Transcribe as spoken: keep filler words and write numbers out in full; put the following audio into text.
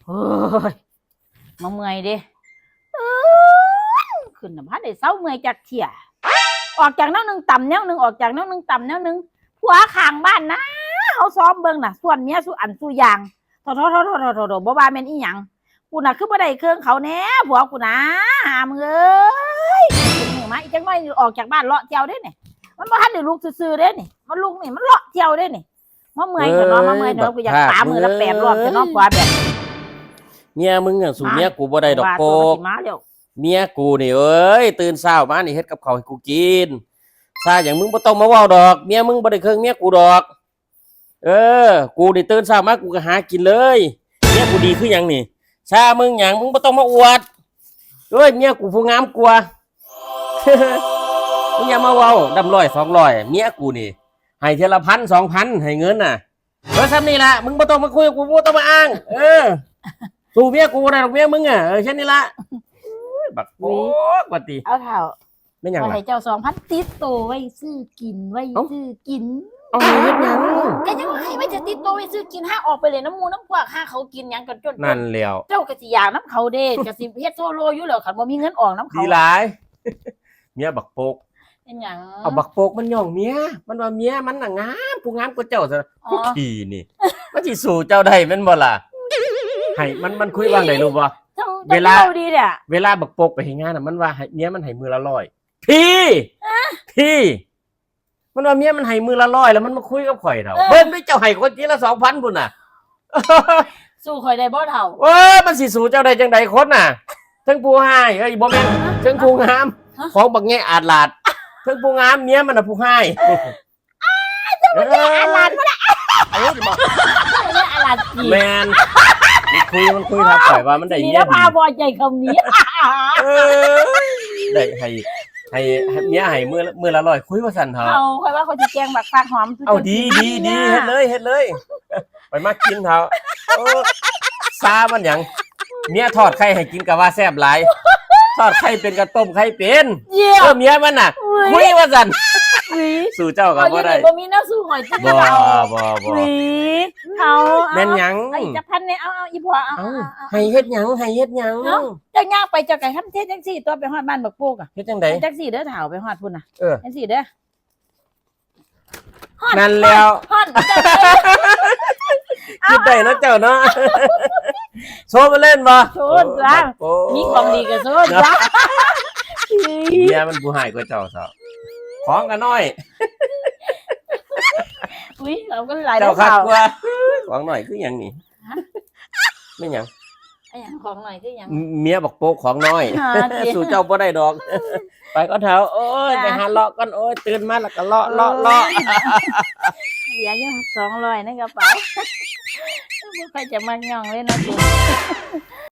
อ้ย มาเมื่อยเด้ เอิ้น ขึ้นน่ะบ่ทันได้เซาเมื่อยจักเที่ย ออกจากแนวหนึ่งต่ำแนวหนึ่ง ออกจากแนวหนึ่งต่ำแนวหนึ่ง ผัวข้างบ้านนะ เฮาซ้อมเบิ่งน่ะ ส่วนเมียสู่อันสู่อย่าง โถ โถ โถ โถ โถ โถ บ่ว่าแม่นอีหยัง กูน่ะคือบ่ได้เครื่องเขาแน่ ผัวกูนะ หามึงเอ้ย มื้อมาอีกจักหน่อยออกจากบ้านเลาะเที่ยวเด้นี่ มันบ่ทันได้ลุกซื่อๆเด้นี่ มันลุกนี่ มันเลาะเที่ยวเด้นี่ มาเมื่อยเถอะเนาะ มาเมื่อยเถอะเนาะ กูอยากป๋ามื้อละแปดรอบเถอะเนาะ ผัวแบบ เมียมึงอะสู้เมียกูบ่ได้ดอก ว่า โป ตัวมัน ก สิมาแล้ว เมียกูนี่เอ้ย ตื่นเช้ามานี่เฮ็ดกับข้าวให้กูกิน ซ่าหยัง มึงบ่ต้องมาเว้าดอก เมียมึงบ่ได้เครื่องเมียกูดอก เออ กูนี่ตื่นเช้ามากูก็หากินเลย เมียกูดีคือหยังนี่ ซ่ามึงหยัง มึงบ่ต้องมาอวด เอ้ย เมียกูผู้งามกว่า มึงอย่ามาเว้าดำร้อยสองร้อย เมียกูนี่ ให้เทื่อละพันสองพัน ให้เงินน่ะ เออ ส่ำนี่ล่ะ มึงบ่ต้องมาคุยกับกู บ่ต้องมาอ้าง เออ สู้เมียกูบ่ได้ดอก เมียมึงอะ เออ แค่นี้ล่ะ โอ้ย บักโป๊กว่าติ เอาเฒ่า แม่นหยังล่ะ ข้อยให้เจ้าสองพัน ติดโตไว้ซื้อกิน ไว้ เอ้า ซื้อกิน เอาให้เฮ็ดหยัง ก็ยังว่าให้ไว้จะติดโตไว้ซื้อกิน หาออกไปเล่นนำหมู่นำพวก หาเขากินหยังกันจน นั่นแล้ว เจ้าก็สิอยากนำเขาเด้ ก็สิเฮ็ดโซโลอยู่แล้ว คันบ่มีเงินออกนำเขา ดีหลาย เมียบักโป๊ก เป็นหยัง เอาบักโป๊กมันย่องเมีย มันว่าเมียมันน่ะงาม ผู้งามกว่าเจ้าซะ อ๋อ ผู้ขี้นี่ มันสิสู้เจ้าได้แม่นบ่ล่ะ ให้มัน มันคุยว่าไงรู้บ่ เจ้า เวลา เจ้าดีเนี่ย เวลาบักโป๊กไปเฮ็ดงานน่ะ มันว่าให้เมียมันให้มื้อละร้อย พี่ พี่ มันว่าเมียมันให้มื้อละร้อย แล้วมันมาคุยกับข่อยเถาะ เออ เบิ่งเด้อ เจ้าให้คนทีละสองพันพุ้นน่ะ สู้ข่อยได้บ่เฒ่า เอ้ย มันสิสู้เจ้าได้จังใดคนน่ะ เทิงผู้ฮ้าย เอ้ย บ่แม่น เทิงผู้งาม ฮะ ของบักแง่อาดลาด เทิงผู้งาม เมียมันน่ะผู้ฮ้าย เจ้ามันแง่อาดลาดบ่ล่ะ เอ้ย เจ้ามันแง่อาดลาดจี แม่น มันคุย มันคุยทักข่อยว่ามันได้เมียดี พาบ่ใจคำนี้ เอ้ย ได้ให้ ให้ ให้เมียให้มื้อละ มื้อละร้อย คุยว่าซั่นเถาะ เอา ข่อยว่าข่อยสิแกงบักฟักหอม เอา ดี ดี ดี เฮ็ดเลย เฮ็ดเลย ไปมากินเถาะ โอ้ ซ่ามันหยัง เมียทอดไข่ให้กินก็ว่าแซ่บหลาย ทอดไข่เป็นก็ต้มไข่เป็น เยี่ยม เออ เมียมันน่ะ อุ๊ย คุยว่าซั่น อุ๊ย สู้เจ้าก็บ่ได้ เอาอยู่นี่บ่มีแนวสู้ข่อยจัก บ่ เฒ่า บ่ บ่ อุ๊ย เฒ่า แม่นหยัง เอาอีกจักพันเนี่ย เอา เอา อีพ่อ เอา เอา เอา เอา ให้เฮ็ดหยัง ให้เฮ็ดหยัง เนาะ เจ้าย่างไปเจ้าก็ทำเทศจังซี่ ตัวไปฮอดบ้านบักโป๊กอะ เฮ็ดจังใด จังซี่เด้อเฒ่า ไปฮอดพุ้นน่ะ เออ จังซี่เด้อ ฮอด นั่นแล้ว ฮอด ฮอด คิดได้เนาะเจ้าเนาะ โชว์มาเล่นบ่ โชว์จ้ะ โอ้ มีของดีก็โชว์จ้ะ เมียมันผู้ฮ้ายกว่าเจ้าเถาะ ของก็น้อย อุ๊ย เราก็หลาย เจ้าคักกว่า เฒ่า ของน้อยคือหยังนี่ ฮะ แม่นหยัง อะหยังของน้อยคือหยัง เมียบักโป๊กของน้อย อ่า ติ สู้เจ้าบ่ได้ดอก ไปก่อนเถาะ โอ้ย จ้ะ ไปหาเลาะก่อน โอ้ย ตื่นมาแล้วก็เลาะ เลาะ เลาะ เหลืออยู่สองร้อยในกระเป๋า บ่ค่อยจะมักย่องเลยนะกู